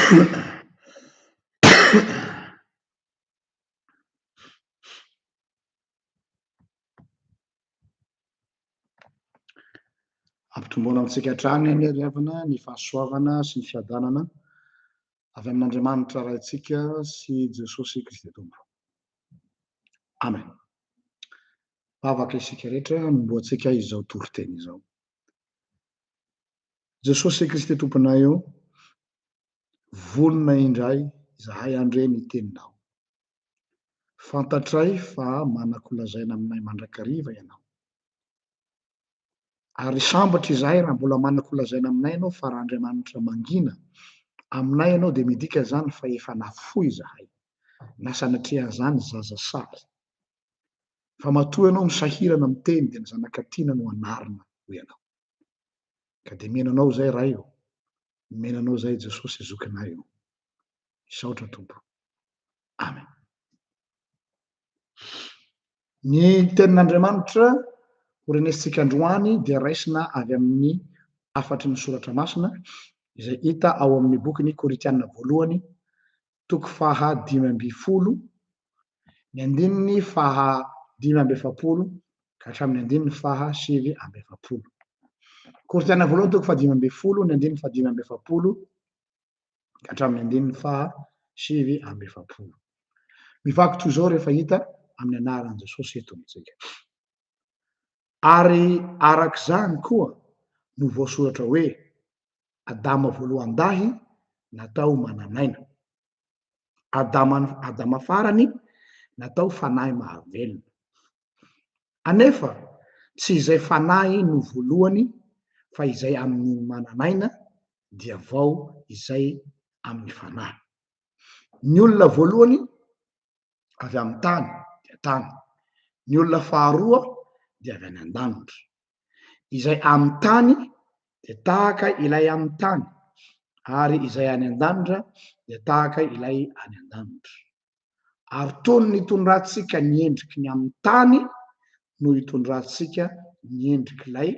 Ampitomboina amintsika hatrany anie ry havana ny fahasoavana sy ny fiadanana avy amin'Andriamanitra Raintsika sy Jesosy Kristy Tompo. Amen. Vavaka isika rehetra hanombohantsika izao toriteny izao. Jesosy Kristy Tomponay ô, vonona indray izahay handre ny teninao. Fantatray fa manan-kolazaina aminay mandrakariva Ianao. Ary sambatra izahay raha mbola manan-kolazaina aminay Ianao fa raha Andriamanitra mangina aminay Ianao dia midika izany fa efa nafoy izahay, na sanatria an'izany zaza sary. Fa matoa Ianao misahirana miteny dia ny zanaka tiana no anarina hoy Ianao. Ka dia mino Anao izay Ray ô, mino Anao izay Jesosy zokinay ô. Misaotra Tompo. Amen. Ny tenin'Andriamanitra ho renesintsika androany dia raisina avy amin'ny hafatry ny soratra masina izay hita ao amin'ny bokin'ny Korintiana voalohany toko faha 15 ny andininy faha 45 ka hatramin'ny andininy faha 49. Korintiana voalohany toko faha 15 ny andininy faha 45 ka hatramin'ny andininy faha 49. Mivaky toy izao rehefa hita amin'ny anaran'i Jesosy eto amintsika. Ary arak'izany koa no voasoratra hoe Adama voalohan-dahy natao manan'aina. Adama, Adama farany natao fanahy mahavelona. Anefa tsy izay fanahy no voalohany fa izay amin'ny manan'aina dia vao izay amin'ny fanahy. Ny olona voalohany avy amin'ny tany dia tany, ny olona faharoa dia avy any an-danitra. Izay amin'ny tany dia tahaka ilay amin'ny tany ary izay any an-danitra dia tahaka ilay any an-danitra. Ary toy ny nitondrantsika ny endriky ny amin'ny tany no hitondrantsika ny endrik'ilay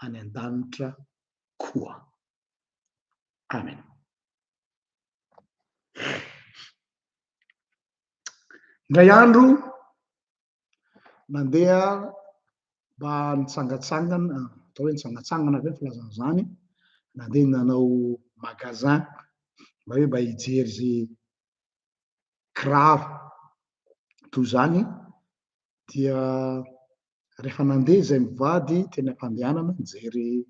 any an-danitra koa. Amen. Indray andro nandeha mba nitsangatsangana, atao hoe nitsangatsangana ve ny filazana izany, nandeha nanao magasin mba hoe mba hijery izay kiraro toy izany dia rehefa nandeha izay mivady teny am-pandehanana nijery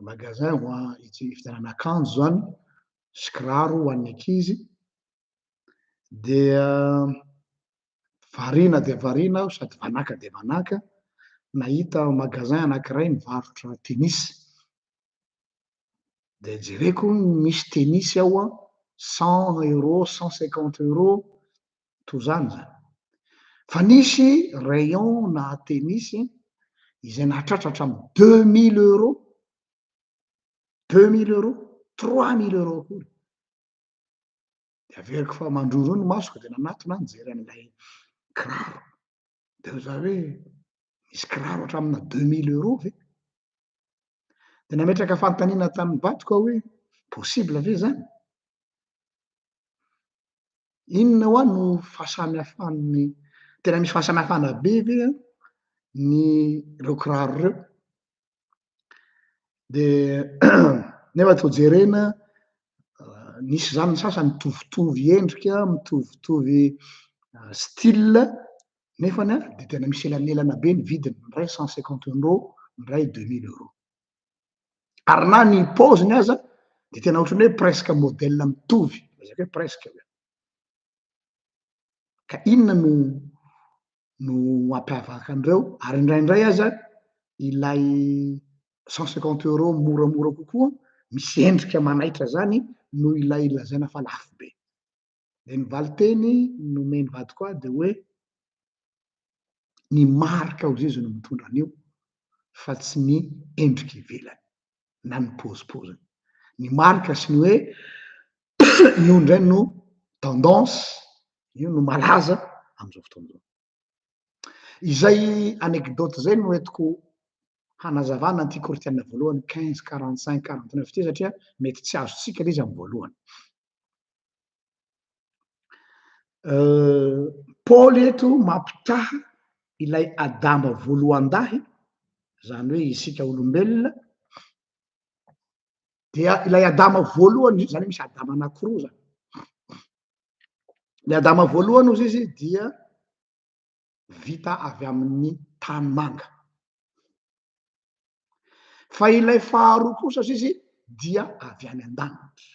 magasin ho an- hividianana akanjo izany sy kiraro ho an'ny ankizy dia variana dia variana aho sady vanaka dia vanaka nahita magasin anankiray mivarotra tennis. Dia jereko misy tennis ao an, cent euros, cent cinquante euros, toa izany izany. Fa nisy rayon na tennis izay nahatratra hatramin'ny deux mille euros, deux mille euros, trois mille euros akory. Dia averiko fa mandroro ny masoko dia nanatona aho nijery an'ilay kiraro. Dia hoy za hoe misy kiraro hatramina deux mille euros ve? Dia nametraka fanontaniana tamin'ny vadiko aho hoe possible ve zany? Inona hoa no fahasamihafan'ny, tena misy fahasamihafana be ve an ny ireo kiraro ireo? Dia nefa toa jerena nisy zany ny sasany mitovitovy endrika, mitovitovy style nefany an dia tena misy elanelana be ny vidiny, ny iray cent cinquante euros, ny iray deux mille euros. Ary na ny paoziny aza dia tena ohatran'ny hoe presque modèle mitovy, lazaiko hoe presque. Ka inona no no hampiavaka an'ireo? Ary indraindray aza ilay cent cinquante euros moramora kokoa misy endrika manaitra zany noho ilay lazaina fa lafo be. Dia ny valinteny nomen'ny vadiko ahy dia hoe ny marika hozy izy no mitondra an'io fa tsy ny endrika ivelany na ny paozipaoziny. Ny marika sy ny hoe io indray no tendance, io no malaza amin'izao fotoana izao. Izay anecdote izay no entiko. hanazavana an'ity Korintiana voalohany 15, 45, 49 ity satria mety tsy azontsika ilay izy amin'ny voalohany. Paoly eto mampitaha ilay Adama voalohan-dahy, izany hoe isika olombelona, dia ilay Adama voalohany, izany hoe misy Adama anankiroa izany. Ny Adama voalohany hozy izy dia vita avy amin'ny tanimanga. Fa ilay faharoa kosa hozy izy dia avy any an-danitra.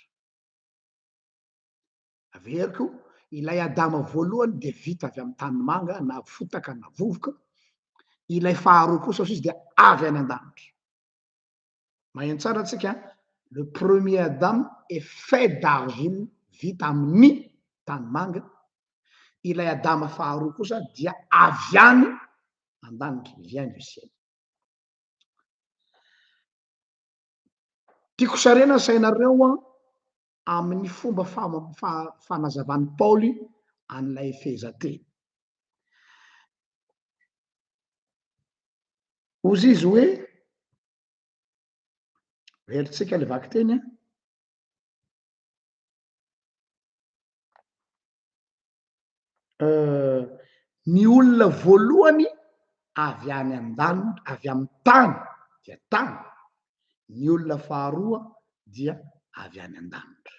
Averiko, ilay Adama voalohany dia vita avy amin'ny tanimanga na fotaka na vovoka, ilay faharoa kosa hozy izy dia avy any an-danitra. Maheno tsara tsika, le premier Adam est fait d'argile, vita amin'ny tanimanga, ilay Adama faharoa kosa dia avy any an-danitra, vient du ciel. Tiako sarena ny sainareo an, amin'ny fomba fanazavan'i Paoly an'ilay fehezanteny. Hozy izy hoe, verintsika ilay vakiteny an. Ny olona voalohany avy any an-danitra, avy amin'ny tany dia tany, ny olona faharoa dia avy any an-danitra.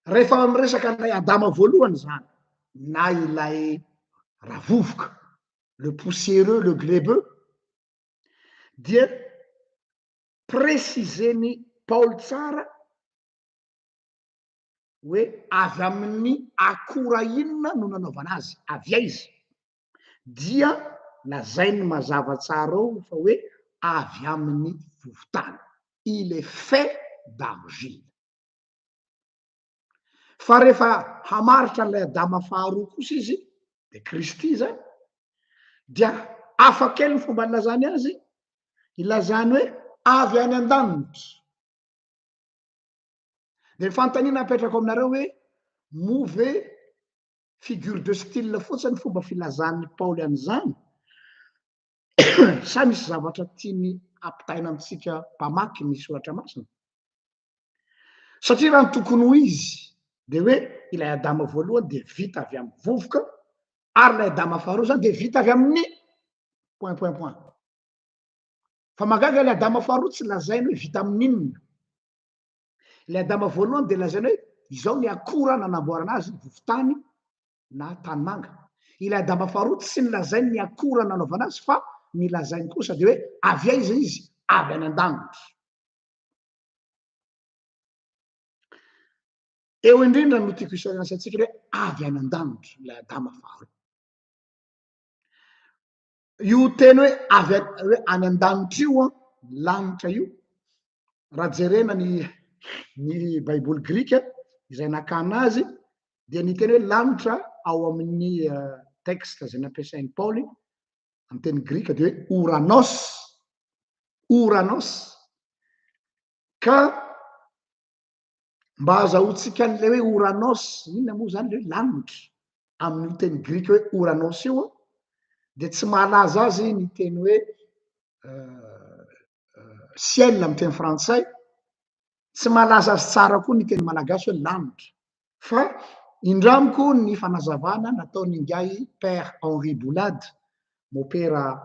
Rehefa miresaka an'ilay Adama voalohany izany, na ilay ravovoka, le poussiéreux, le glebeux, dia préciser-n'i Paoly tsara hoe avy amin'ny akora inona no nanaovana azy, avy aiza, dia lazainy mazava tsara ao fa hoe avy amin'ny vovon-tany, il est fait d'argile. Fa rehefa hamaritra an'ilay Adama faharoa kosa izy, dia Kristy izany, dia hafa kely ny fomba nilazany azy, ilazany hoe avy any an-danitra. Dia ny fanontaniana apetrako aminareo hoe moa ve figure de style fotsiny ny fomba filazan'i Paoly an'izany sa misy zavatra tiany ampitaina amintsika mpamaky ny soratra masina? Satria raha ny tokony ho izy dia hoe ilay Adama voalohany dia vita avy amin'ny vovoka ary ilay Adama faharoa izany dia vita avy amin'ny point point point. Fa mahagaga ilay Adama faharoa tsy lazainy hoe vita amin'inona. Ilay Adama voalohany dia lazainy hoe izao ny akora nanamboarana azy, vovon-tany na tanimanga. Ilay Adama faharoa tsy nilazainy ny akora nanaovana azy fa ny lazainy kosa dia hoe avy aiza izy? Avy any an-danitra. Eo indrindra no tiako isaorana antsika hoe avy any an-danitra ilay Adama faharoa. Io teny hoe avy hoe any an-danitra io an, lanitra io, raha jerena ny ny baiboly grika izay nakana azy dia ny teny hoe lanitra ao amin'ny eh, texte izay nampiasain'i Paoly amin'ny teny grika dia hoe ouranos, ouranos, ka Mba azahoantsika an'ilay hoe ouranos, inona moa izany ilay hoe lanitra amin'io teny grika hoe ouranos io an, dia tsy mahalaza azy ny teny hoe ciel amin'ny teny frantsay, tsy mahalaza azy tsara koa ny teny malagasy hoe lanitra. Fa indramiko ny fanazavana nataon'ingahy Père Henri Boulad, mopera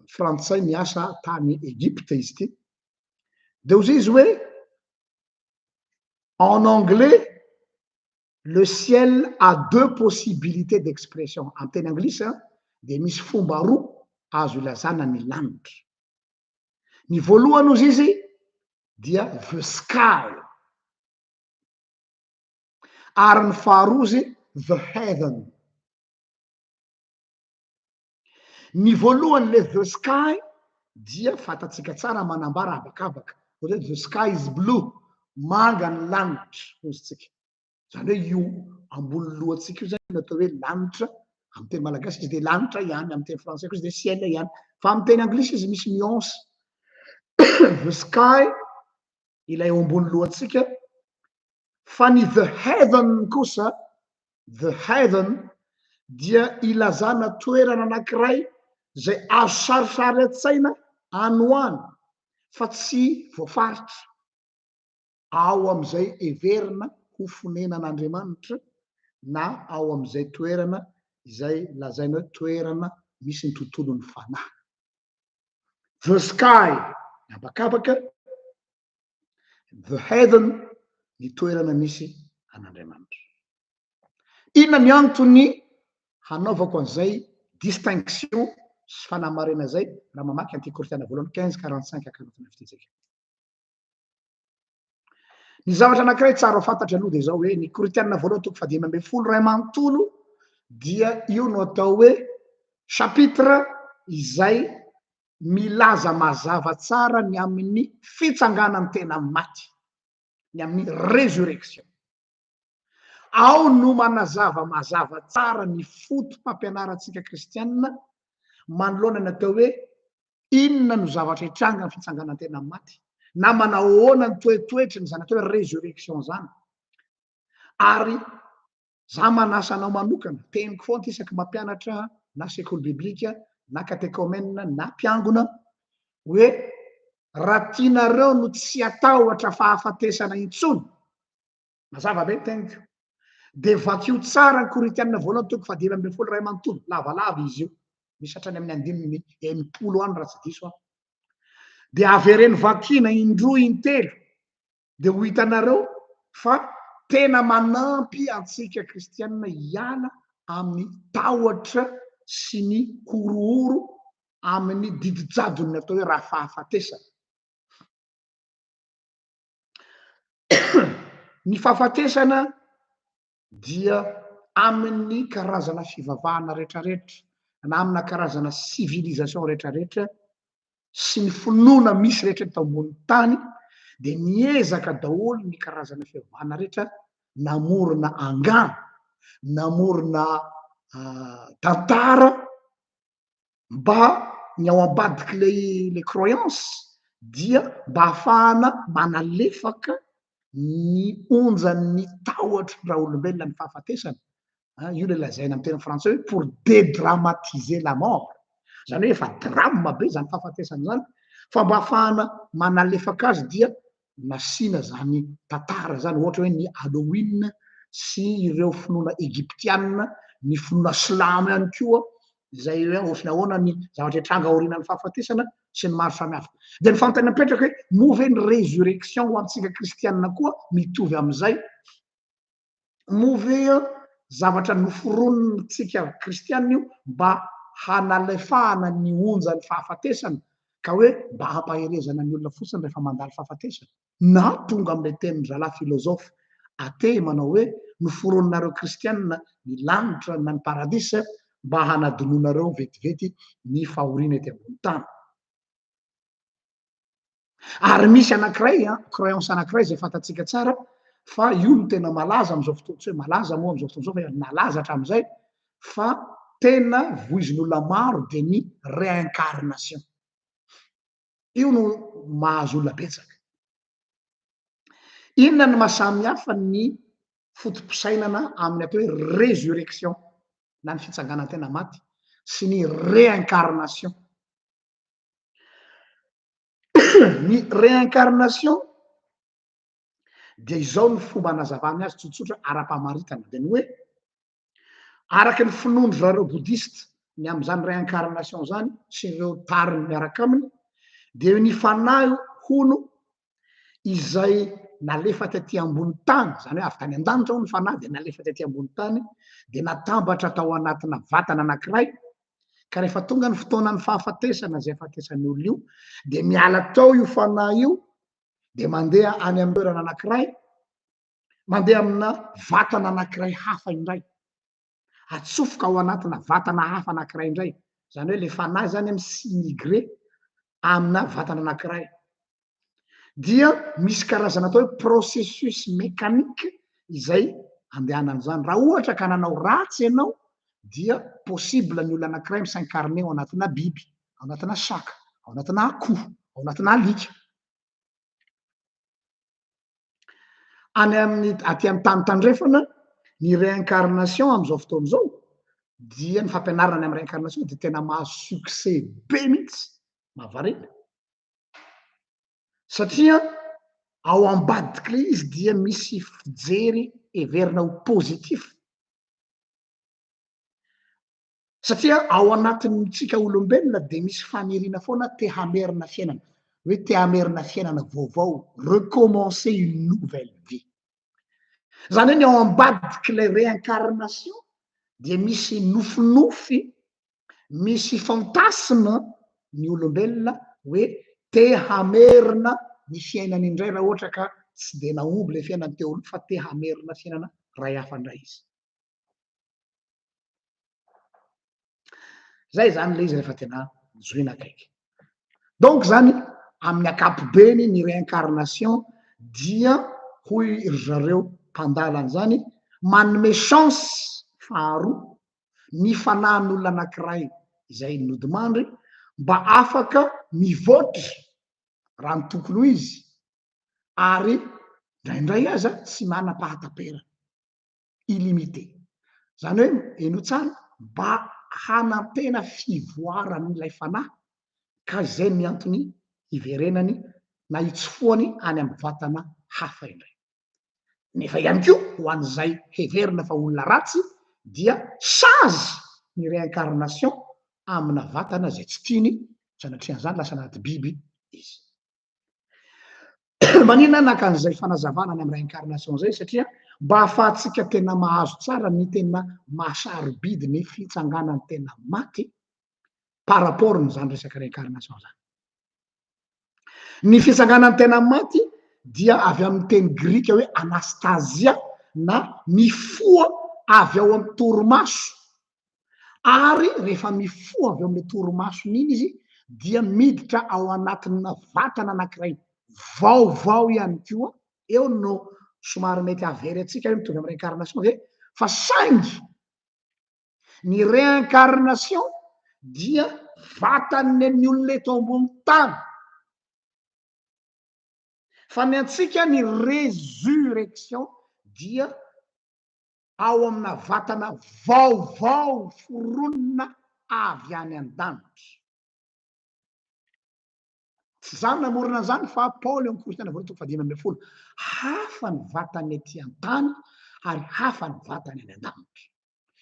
frantsay miasa tany Egypte izy ity. Dia hozy izy hoe en anglais le ciel a deux possibilités d'expression. Amin'ny teny anglisy dia misy fomba roa azo ilazana ny lanitra. Ny voalohany hozy izy dia the sky. Ary ny faharoa hozy the heaven. Ny voalohany le the sky dia fantatsika tsara manambara habakabaka, ohatra hoe the sky is blue, manga ny lanitra hozy tsika. Zany hoe io ambony lohantsika io zany no atao hoe lanitra, amin'ny teny malagasy izy dia lanitra ihany, amin'ny teny frantsay koa izy dia ciel ihany, fa amin'ny teny anglisy izy misy nuance. The sky ilay eo ambony lohantsika, fa ny the heaven kosa, the heaven. dia ilazana toerana anankiray izay azo sarisary an-tsaina any ho any fa tsy voafaritra ao amin'izay heverina ho fonenan'Andriamanitra na ao amin'izay toerana izay lazaina hoe toerana misy ny tontolon'ny fanahy. The sky, ny habakabaka, the heaven, ny toerana misy an'Andriamanitra. Inona ny antony hanaovako an'izay distinction sy fanamarihana izay raha mamaky an'ity Korintiana voalohany quinze quarante cinq à quarante neuf ity tsika? Ny zavatra anankiray tsara ho fantatra aloha dia izao hoe ny Korintiana voalohany toko fahadimy ambin'ny folo iray manontolo dia io no atao hoe chapitre izay milaza mazava tsara ny amin'ny fitsanganan'ny tena maty, ny amin'ny résurrection. Ao no manazava mazava tsara ny foto-pampianarantsika kristianina manoloana ny atao hoe inona no zavatra hitranga amin'ny fitsanganan-tena maty, na manao ahoana ny toetoetry ny izany atao hoe résurrection izany. Ary za manasa anao manokana, teniko foana ity isaky mampianatra na sekoly biblika na katekomena na mpiangona hoe raha tianareo no tsy hatahotra fahafatesana intsony, Mazava be ny teniko. Dia vakio tsara ny Korintiana voalohany toko fahadimy ambin'ny folo iray manontolo. Lavalava izy io. Misy hatrany amin'ny andininy 60 any raha tsy diso aho. Dia avereno vakiana indroa intelo dia ho hitanareo fa tena manampy antsika kristianina hiala amin'ny tahotra sy ny horohoro amin'ny didijadon'ny atao hoe raha fahafatesana. Ny fahafatesana dia amin'ny karazana fivavahana rehetrarehetra na amina karazana civilisation rehetrarehetra sy ny finoana misy rehetra eto ambony tany dia niezaka daholo ny karazana fivavahana rehetra namorona angano, namorona tantara mba ny ao ambadik'ilay le croyance dia mba ahafahana manalefaka ny onjan'ny tahotry ny raolombelona ny fahafatesana, io ilay lazaina amin'ny teny frantsay hoe pour dédramatiser la mort, zany hoe efa drame be zany fahafatesana zany fa mba ahafahana manalefaka azy dia nasiana zany tantara zany, ohatra hoe ny Halloween sy ireo finoana egyptiana, ny finoana silamo ihany koa, izay hoe ohatry ny ahoana ny zavatra hitranga aorianan'ny fahafatesana sy ny maro samihafa. Dia ny fanontaniana mipetraka hoe moa ve ny résurrection ho antsika kristianina koa mitovy amin'izay? Moa ve zavatra noforonintsika kristianina io mba hanalefahana ny onjan'ny fahafatesana ka hoe mba hampaherezana ny olona fotsiny rehefa mandalo fahafatesana? Na tonga amin'ilay tenin'ny zalahy philosophe athée manao hoe noforoninareo kristianina ny lanitra na ny paradisa mba hanadinoanareo vetivety ny fahoriana ety ambony tany. Ary misy anankiray an, croyance anankiray izay fantatsika tsara fa io no tena malaza amin'izao fotoana, tsy hoe malaza moa amin'izao fotoana izao fa nalaza hatramin'izay fa tena voizin'olona maro dia ny réincarnation. Io no mahazo olona betsaka. Inona no maha samy hafa ny foto-pisainana amin'ny atao hoe résurrection na ny fitsanganan-tena maty sy ny réincarnation? Ny réincarnation dia izao ny fomba anazavany azy tsotsotra ara-pamaritana dia ny hoe araka ny finoan-dry zareo bouddhiste ny amin'izany réincarnation izany sy ireo tariny miaraka aminy dia ny fanahy hono izay nalefa taty ambony tany, izany hoe avy tany an-danitra hono ny fanahy dia nalefa taty ambony tany dia natambatra tao anatina vatana anankiray ka rehefa tonga ny fotoanan'ny fahafatesana izay ahafatesan'ny olona io dia miala tao io fanahy io dia mandeha any amin'ny toerana anankiray, mandeha amina vatana anankiray hafa indray, atsofoka ao anatina vatana hafa anankiray indray, izany hoe ilay fanahy izany mi-s'imigrer amina vatana anankiray. Dia misy karazana atao hoe processus mécanique izay andehanan'izany. Raha ohatra ka nanao ratsy ianao dia possible ny olona anankiray mi-s'incarner ao anatina biby, ao anatina saka, ao anatina akoho, ao anatina alika. Any amin'ny aty amin'ny tany tandrefana, ny réincarnation amin'izao fotoana izao dia ny fampianarana ny amin'ny réincarnation dia tena mahazo succès be mihitsy, mahavariana. Satria ao ambadik'ilay izy dia misy fijery heverina ho positif. Satria ao anatintsika olombelona dia misy faniriana foana te hamerina fiainana, hoe te hamerina fiainana vaovao, recommencer une nouvelle vie. Izany hoe ny ao ambadik'ilay réincarnation dia misy nofinofy, misy fantasme ny olombelona hoe te hamerina ny fiainany indray raha ohatra ka tsy dia nahomby ilay fiainany teo aloha fa te hamerina fiainana iray hafa indray izy. Zay zany le izy rehefa tena zohina akaiky. Donc zany amin'ny ankapobeny ny réincarnation dia hoy ry zareo mpandala an'izany manome chance faharoa ny fanahin'olona anankiray izay nodimandry mba afaka mivoatra raha ny tokony ho izy ary indraindray aza tsy manam-pahataperana. illimité. Izany hoe henoy tsara, mba hanantena fivoaran'ilay fanahy ka izay ny antony hiverenany na hitsofohany any amin'ny vatana hafa indray. Nefa ihany koa ho an'izay heverina fa olona ratsy dia sazy ny réincarnation amina vatana izay tsy tiany, sanatrian'izany lasa anaty biby izy. Maninona aho naka an'izay fanazavana any amin'ny réincarnation izay? Satria mba ahafahantsika tena mahazo tsara ny tena mahasarobidy ny fitsanganan'ny tena maty par rapport n'izany resaka réincarnation izany. Ny fitsanganan'ny tena maty dia avy amin'ny teny grika hoe anastasia na mifoha avy ao amin'ny torimaso Ary rehefa mifoha avy eo amin'ilay torimasony iny izy dia miditra ao anatina vatana anankiray vaovao ihany koa, eo no somary mety hahavery antsika hoe mitovy amin'ny réincarnation ve, fa saingy ny réincarnation dia vatan'ny ny olona eto ambony tany, fa ny antsika ny résurrection dia ao amina vatana vaovao foronina avy any an-danitra. Tsy izaho no namorona an'izany fa Paoly eo amin'ny Korintiana voalohany toko fahadimy ambin'ny folo. Hafa ny vatany ety an-tany ary hafa ny vatany any an-danitra.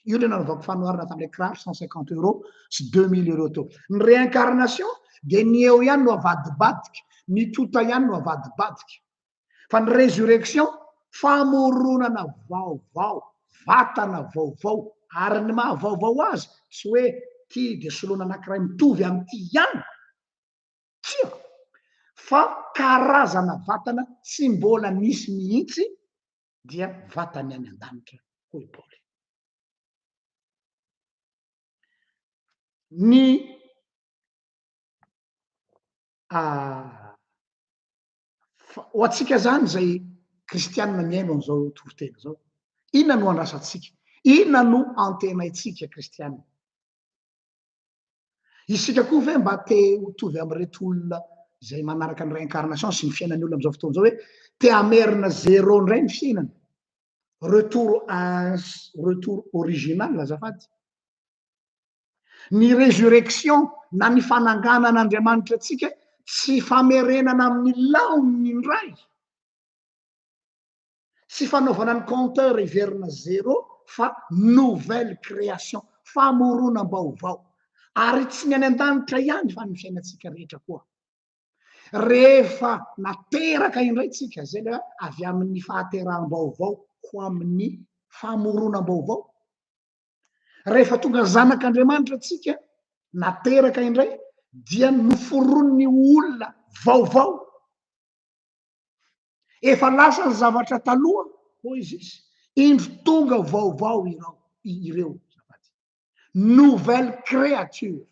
Io ilay nanaovako fanoharana tamin'ilay kiraro 150 euros sy 2000 euros teo. Ny réincarnation dia ny eo ihany no avadibadika, ny tota ihany no avadibadika. Fa ny résurrection, famoronana vaovao, vatana vaovao, ary ny maha vaovao azy tsy hoe ty dia soloina anankiray mitovy amin'ity ihany, tsia, fa karazana vatana tsy mbola nisy mihitsy dia vatany any an-danitra, hoy Paoly. Ny Fa ho antsika zany izay kristianina mihaino an'izao toriteny izao, inona no andrasantsika? Inona no antenaintsika kristianina? Isika koa ve mba te ho tovy amin'ireto olona izay manaraka ny réincarnation sy ny fiainan'ny olona amin'izao fotoana izao hoe te hamerina zéro indray ny fiainana? Retour à retour original azafady. Ny résurrection na ny fananganan'Andriamanitra antsika tsy famerenana amin'ny laoniny indray, tsy fanaovana ny compteur hiverina zéro fa nouvelle création, famoronam-baovao. Ary tsy ny any an-danitra ihany fa ny fiainantsika rehetra koa. Rehefa nateraka indray tsika, zay le avy amin'ny fahateraham-baovao ho amin'ny famoronam-baovao, Rehefa tonga zanak'Andriamanitra tsika, nateraka indray, dia noforoniny olona vaovao. Efa lasa ny zavatra taloha, hoy izy, indro tonga vaovao irao, ireo. Nouvelle créature.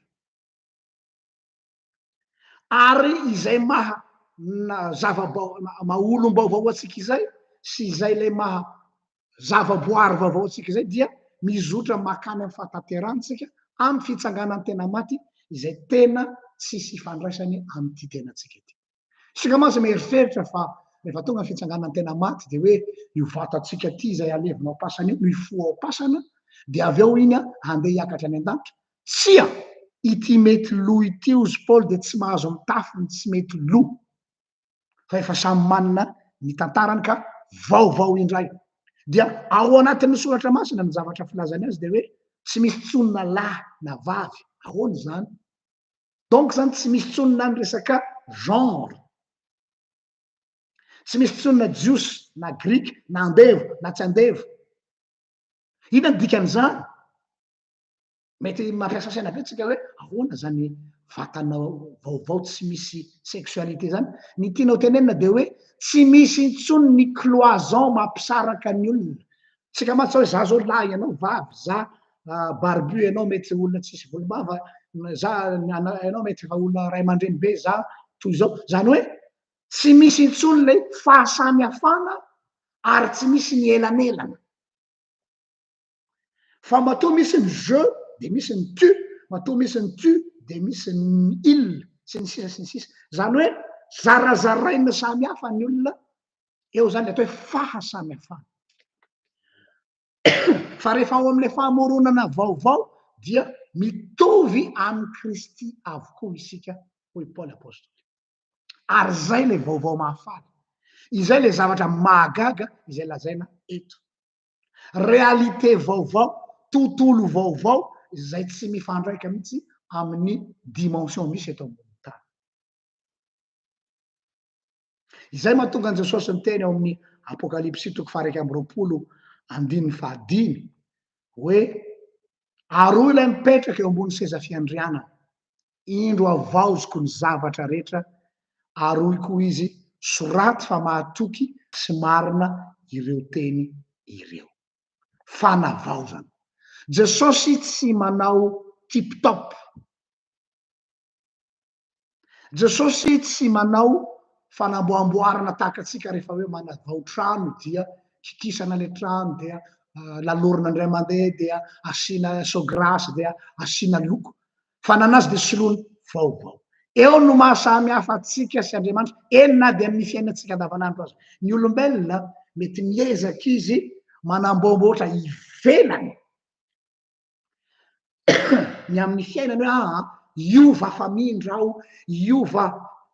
Ary izay maha na zava-bao maha olom-baovao antsika izay sy izay ilay maha zava-boary vaovao antsika izay dia mizotra makany amin'ny fahatanterahana isika amin'ny fitsanganan'ny tena maty izay tena tsisy ifandraisany amin'ity tenantsika ity. Isika mantsy mieritreritra fa rehefa tonga ny fitsanganan'ny tena maty dia hoe io vatantsika ity izay alevina ao am-pasana io no hifoha ao am-pasana. Dia avy eo iny handeha hiakatra any an-danitra? Tsia! Ity mety lo ity hozy Paoly dia tsy mahazo mitafy ny tsy mety lo. Fa efa samy manana ny tantarany ka vaovao indray. Dia ao anatin'ny soratra masina ny zavatra filazany azy dia hoe tsy misy intsony na lahy na vavy. Ahoana izany? Donc zany tsy misy intsony na ny resaka genre. Tsy misy intsony na jiosy na grika na andevo na tsy andevo. Inona ny dikan'izany? Mety mampiasa saina be tsika hoe ahoana zany vatana vaovao tsy misy sexualité zany. Ny tianao tenenina dia hoe tsy misy intsony ny cloison mampisaraka ny olona. Tsika mantsy hoe za zao lahy ianao vavy, za barbu ianao mety olona tsisy volombava, za ianao mety efa olona ray aman-dreny be, za toy izao. Zany hoe tsy misy intsony ilay fahasamihafana ary tsy misy ny elanelana. Fa matoa misy ny je dia misy ny tu, matoa misy ny tu dia misy ny il sy ny sisa sy ny sisa. Izany hoe zarazaraina samy hafa ny olona, eo izany ilay atao hoe fahasamihafana. Fa rehefa ao amin'ilay famoronana vaovao dia mitovy amin'i Kristy avokoa isika, hoy Paoly Apostoly. Ary izay ilay vaovao mahafaly, izay ilay zavatra mahagaga izay lazaina eto. Réalité vaovao, tontolo vaovao izay tsy mifandraika mihitsy amin'ny dimension misy eto ambonin'ny tany. Izay mahatonga an'i Jesosy niteny ao amin'ny Apokalypsy toko faha-21 andininy fahadimy hoe aroa ilay mipetraka eo ambony seza fiandrianana, indro havaoziko ny zavatra rehetra ary hoy koa izy soraty fa mahatoky sy marina ireo teny ireo. Fanavaozana. Jesosy tsy manao tip top. Jesosy tsy manao fanamboamboarana tahaka antsika rehefa hoe manavao trano dia kikisana ilay trano dia lalorina indray mandeha dia asiana sograsy dia asiana loko. Fa nanazy dia soloany vaovao. Eo no maha samy hafa antsika sy Andriamanitra, eny na dia amin'ny fiainantsika andavanandro aza. Ny olombelona mety miezaka izy manamboamboatra ivelany ny amin'ny fiainany hoe aa hiova famindra aho, hiova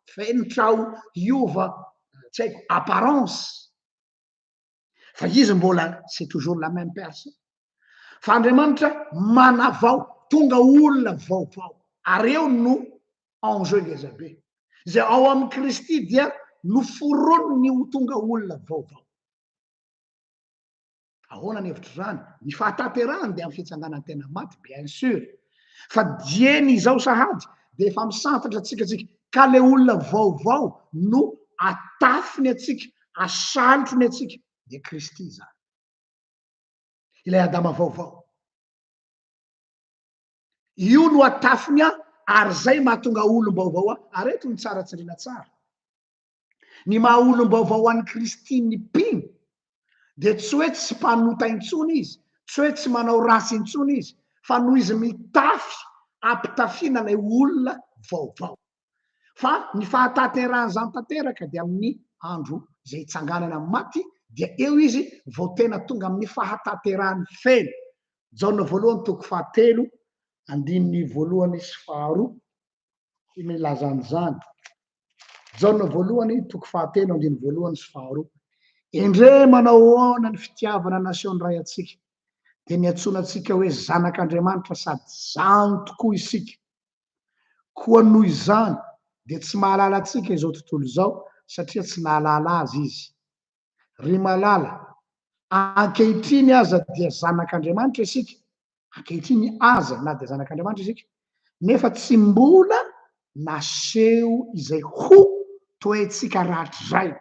fenitra aho, hiova tsy haiko apparence. Fa izy mbola c'est toujours la même personne. Fa Andriamanitra manavao, tonga olona vaovao. Ary eo no enjeu ngeza be. Izay ao amin'i Kristy dia noforoniny ho tonga olona vaovao. Ahoana ny hevitr'izany? Ny fahatanterahany dia amin'ny fitsanganan-tena maty, bien sûr. Fa dieny izao sahady dia efa misantatra antsika tsika. Ka le olona vaovao no atafiny antsika, asalotrony antsika, dia Kristy izany. Ilay Adama vaovao. Io no atafiny ahy ary izay mahatonga olom-baovao ahy. Ary eto no tsara tsindriana tsara. Ny maha olom-baovao an'i Kristy ny mpino dia tsy hoe tsy mpanota intsony izy, tsy hoe tsy manao ratsy intsony izy, fa noho izy mitafy ampitafiana ilay olona vaovao. Fa ny fahatanterahan'izany tanteraka dia amin'ny andro izay hitsanganana amin'ny maty dia eo izy vao tena tonga amin'ny fahatanterahany feno. Jaona voalohany toko fahatelo andininy voalohany sy faharoa milaza an'izany. Jaona voalohany toko fahatelo andininy voalohany sy faharoa. Endrey manao ahoana ny fitiavana nasehon'ny Ray antsika, dia niantsoana antsika hoe zanak'Andriamanitra sady zany tokoa isika. Koa noho izany dia tsy mahalala antsika izao tontolo izao satria tsy nahalala azy izy. Ry malala, ankehitriny aza dia zanak'Andriamanitra isika, ankehitriny aza na dia zanak'Andriamanitra isika, nefa tsy mbola naseho izay ho toetsika rahatrizay.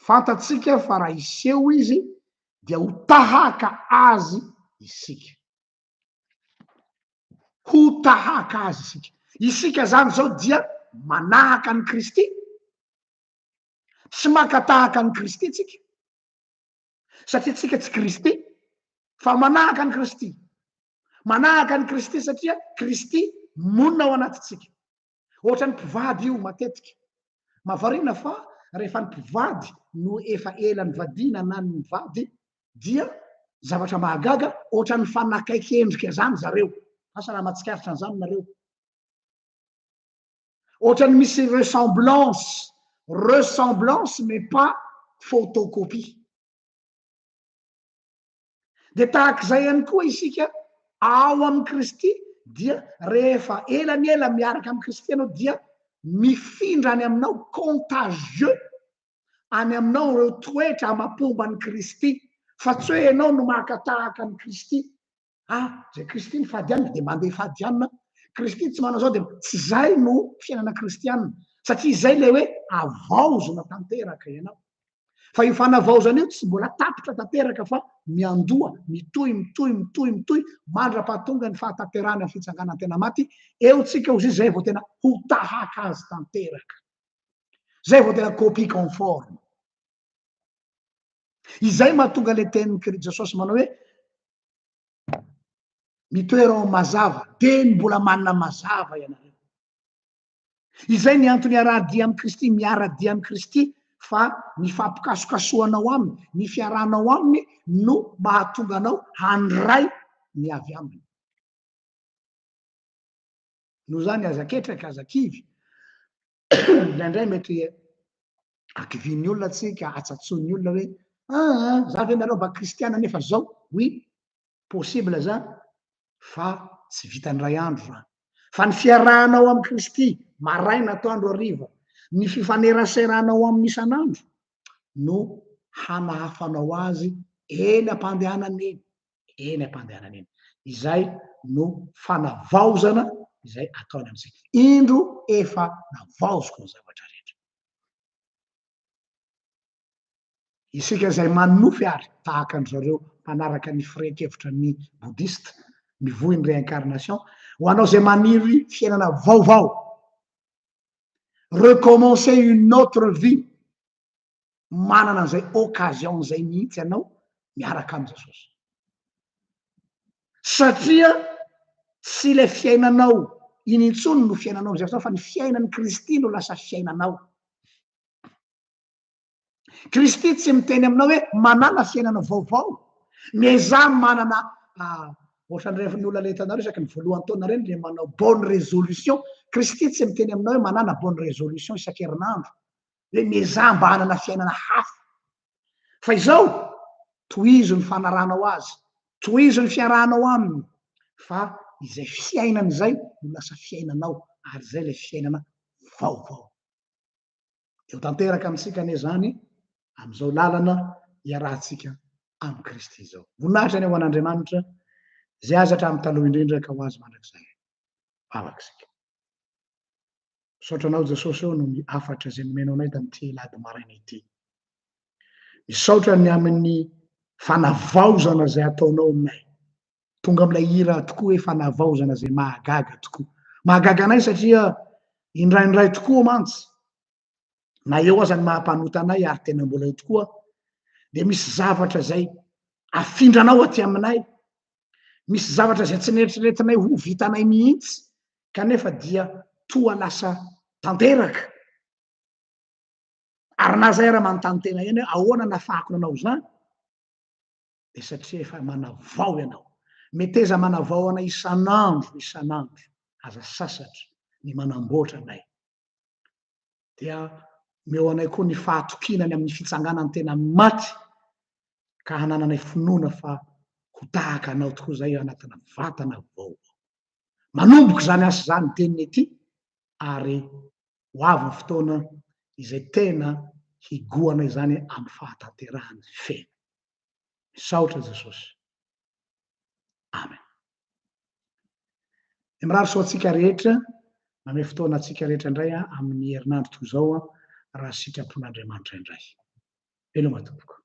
Fantatsika fa raha hiseho izy dia ho tahaka azy isika. Ho tahaka azy isika. Isika izany izao dia manahaka an'i Kristy. Tsy maka tahaka an'i Kristy tsika. Satria tsika tsy Kristy fa manahaka an'i Kristy. Manahaka an'i Kristy satria Kristy monina ao anatintsika. Ohatran'ny mpivady io matetika. Mahavariana fa rehefa ny mpivady no efa ela nivadiana na ny mivady dia Zavatra mahagaga, ohatran'ny mifanakaiky endrika zany zareo. Asa raha mahatsikaritra an'izany nareo. Ohatran'ny misy ressemblance, ressemblance mais pas photocopie. Dia tahak'izay ihany koa isika ao amin'i Kristy dia rehefa ela ny ela miaraka amin'i Kristy ianao dia mifindra any aminao, contagieux any aminao ireo toetra amam-pomban'i Kristy, fa tsy hoe ianao no maka tahaka an'i Kristy. Ah, zay Kristy nifady hanina dia mandeha hifady hanina, Kristy tsy manao zao dia tsy zay no fiainana kristianina, satria izay ilay hoe avaozina tanteraka ianao. Fa io fanavaozana io tsy mbola tapitra tanteraka fa miandoha, mitohy, mitohy, mitohy, mitohy mandra-pahatonga ny fahatanterahana ny fitsanganan-tena maty, eo tsika hozy izy zay vao tena ho tahaka azy tanteraka. Zay vao tena copie conforme. Izay mahatonga ilay tenin'i Jesosy manao hoe mitoera ao mazava, dia mbola manana mazava ianareo. Izay ny antony iaraha-dia amin'i Kristy, miara-dia amin'i Kristy fa ny fampikasokasohanao aminy, ny fiarahanao aminy no mahatonga anao handray ny avy aminy. Noho izany aza ketraka, aza kivy. Indraindray mety akivian'ny olona tsika, atsatsoin'ny olona hoe aa za ve nareo mba kristiana nefa zao? Oui, possible zany fa tsy vitan'ny ray andro zany. Fa ny fiarahanao amin'i Kristy maraina atoandro hariva, ny fifaneraseranao aminy isan'andro no hanahafanao azy eny am-pandehanana eny, eny am-pandehanana eny. Izay no fanavaozana izay ataony amintsika. Indro efa navaoziko ny zavatra rehetra. Isika izay manonofy ary tahaka an-dry zareo mpanaraka ny firehan-kevitra ny Bouddhiste, mivoy ny réincarnation, ho anao izay maniry fiainana vaovao, recommencer une autre vie, manana an'izay occasion izay mihitsy ianao miaraka amin'i Jesosy. Satria tsy ilay fiainanao iny intsony no fiainanao amin'izay fotoana fa ny fiainan'i Kristy no lasa fiainanao. Kristy tsy miteny aminao hoe manàna fiainana vaovao, miezaha manana ohatran'ireny ny olona le hitanareo isaky ny voalohan'ny taona ireny le manao bonne résolution. Kristy tsy miteny aminao hoe manàna bonne résolution isan-kerinandro, hoe miezaha mba hanana fiainana hafa. Fa izao, tohizo ny fanarahanao azy, tohizo ny fiarahanao aminy, fa izay fiainana izay no lasa fiainanao ary izay ilay fiainana vaovao. Dia ho tanteraka amintsika anie izany amin'izao lalana iarahantsika amin'i Kristy izao. Voninahitra anie ho an'Andriamanitra izay azy hatramin'ny taloha indrindra ka ho azy mandrakizay. Vavaka isika. Misaotra anao Jesosy ô noho ny hafatra izay nomenao anay tamin'ity alahady maraina ity. Misaotra ny amin'ny fanavaozana izay ataonao aminay. Tonga amin'ilay hira tokoa hoe fanavaozana izay mahagaga tokoa. Mahagaga anay satria indraindray tokoa mantsy, na eo aza ny maha-mpanota anay ary tena mbola eo tokoa, dia misy zavatra izay afindranao aty aminay, misy zavatra izay tsy neritreretinay ho vitanay mihitsy, kanefa dia toa lasa tanteraka. Ary na zay ara manontany tena ihany hoe ahoana nafahako nanao izany? Dia satria efa manavao ianao. Meteza manavao anay isan'andro isan'andro, aza sasatra ny manamboatra anay. Dia omeo anay koa ny fahatokiana ny amin'ny fitsanganan'ny tena maty ka hanananay finoana fa ho tahaka anao tokoa izay anatina vatana vaovao. Manomboka izany asa izany teniny ity ary ho avy ny fotoana izay tena higohana izany amin'ny fahatanterahany feno. Misaotra Jesosy. Amen. Dia mirary soa antsika rehetra, manome fotoana antsika rehetra indray amin'ny herinandro toy izao raha sitrapon'Andriamanitra indray. Veloma tompoko.